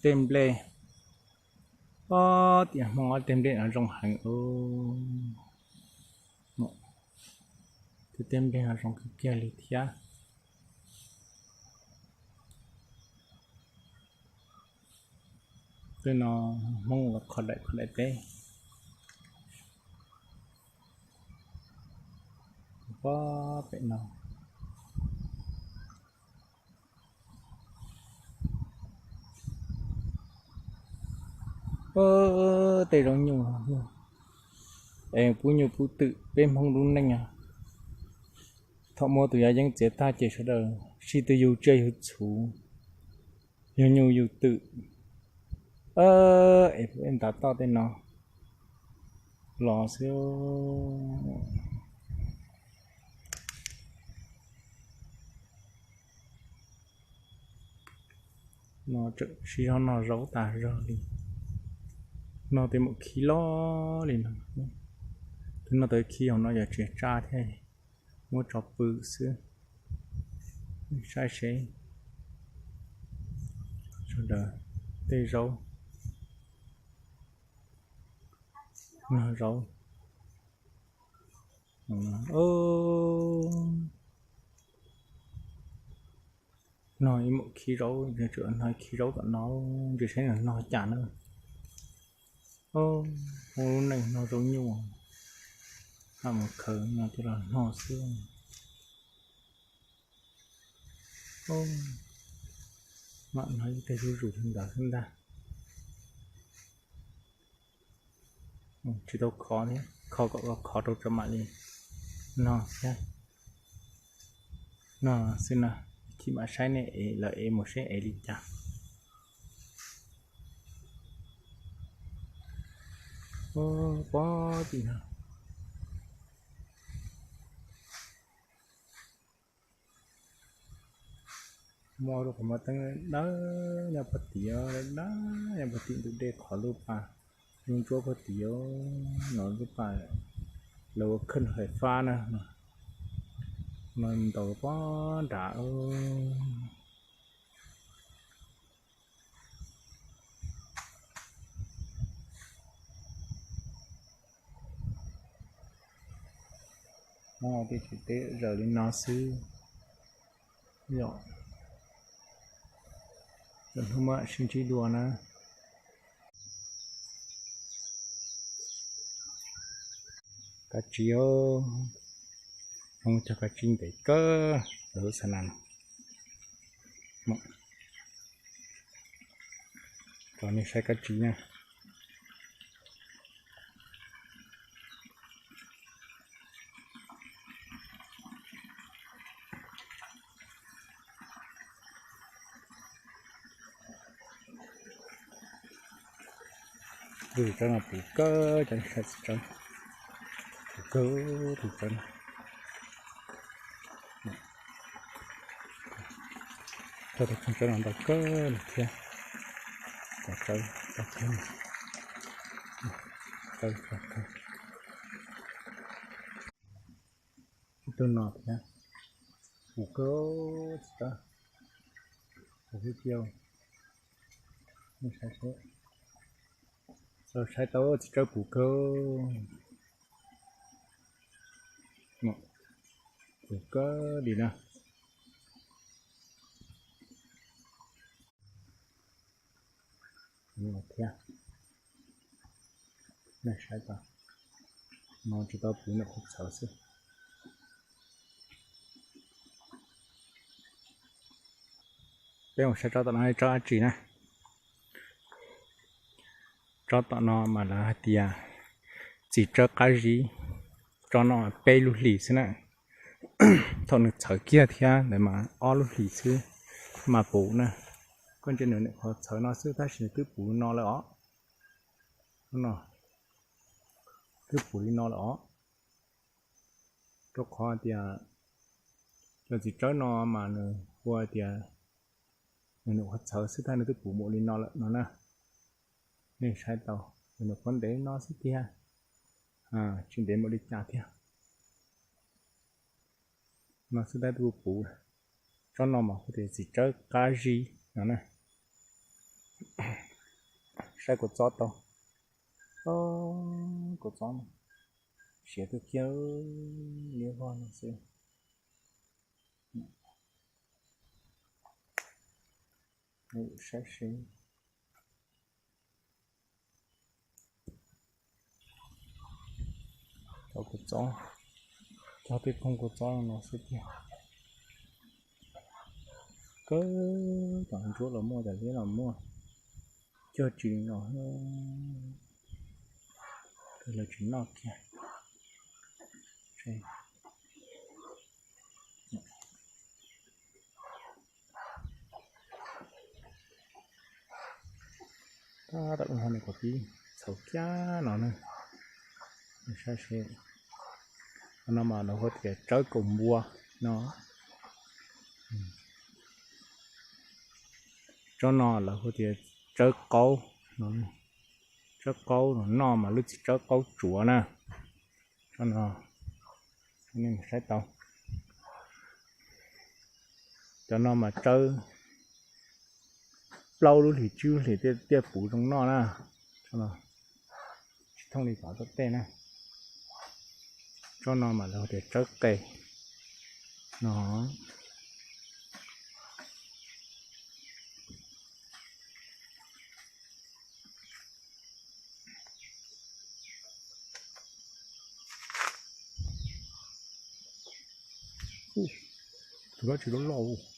Tej nplej, ob tiam Hmoob ob tej nplej no zoo heev. Tej nplej no zoo kawg kiag li thiab. Tej no Hmoob los qhov daim qhov daim teb. Pob pem no. Tej zaub nyuj, es pub nyuj pub twm peb Hmoob lub neej. Thaum muaj tus yav yeeb txiav tag ces sawv daws sib tw yug tsiaj yug txhu, yug nyuj yug twm, es ntav toj tej no los xwb. No tseem sib zog noj zaub tas zog li. Noj tej maum khib loj li no. Twb noj tau khib hauv no yog tsis tsa thiab, muab tso pw xwb. Saib seb sawv daws tej zaub, noj zaub. Noj ib maum khib zaub, tseem noj khib zaub tom no, ntsia saib nws noj cas na. Hmoob lub neej noj zaub nyuj, haj mus khaws no coj los noj xwb. Mam noj ib teg zuj zus li ntawd xwb ntag. Tsis tau khov thiab, kho kom khov rau tso mam li noj thiab. Noj xwb na, chim mam saib nej ev lawv ev mus seb ev li cas. Pob tim no. Muaj lub qhov muag teeb dawb nyob puag tim, dawb nyob puag tim ntug dej qhov lub pas, lub ntsuab puag tim no lub pas lawv ua khawj fais fab na, no ntaus pob nrad. Tej tsev teb zaws li no xwb. Yog, hnub mam sib ntsib dua na. Kab tsib, Hmoob cog kab tsib ntev kawg, lawv lub xab nas no. Tso nej saib kab tsib na. Tus tsawb no puv kawg, cov txiv tsawb puv kawg, tus tsawb no. Cov tus tsawb no ntau kawg li thiab. Cov tsawb ntau kawg, tsawb ntau kawg. Ib tug no thiab, puv kawg txiv tsawb, puv tiag tiag. Nej saib seb, txawj saib tau txiv tsawb puv kawg, puv kawg li na. Thiab, nej saib tau, no tsis tau puv nws qhov txhawv xwb. Peb mus saib tsob tom no tsob dab tsi na. Tsob tom no mas lawv hais tias txiv tsawb qab zib, tsob no peb lub hlis xwb na. Thaum nws txhawv kiag thiab ntawd mas ob lub hlis xwb mas puv na. Koj ntsia nws qhov txhawv no xwb tab sis nws twb puv no lawm os. No, twb puv li no lawm os. Rau qhov tias cov txiv tsawb no mas nws ua tias nws qhov txhawv xwb tab nws twb puv mus li no lawm no na. Nej saib tau, nws qhuav ntev no xwb tiag, tsis ntev mus li cas thiab. No xwb tab twb puv. Tsob no mas hu tias txiv tsawb qab zib no na. Saib kua txob tau, kua txob siav kawg kiag, liab vog no xwb. Saib seb, cov kua txob, cog tej phooj kua txob no xwb tiag. Kawg, cov ntsuab los muaj, cov liab los muaj, cog tsis li no, lawv tsis noj kiag. Tab tom ua qhov pib txhaum kiag no na. Saib seb, no mas lawv hu tias tsawb kaus npua no. Tsob no lawv hu tias tsawb qaub no. Tsawb qaub no, noj mas lub txiv tsawb qaub tsuav na. Tsob no, nej saib tau, cov no mas tsawb plaub lub hlis tsib lub hlis thiaj puv zoo noj na. Tsis thooj li tom tej na. Tsob no mas lawv hu tias tsawb qe no. Tus dab tsi loj loj.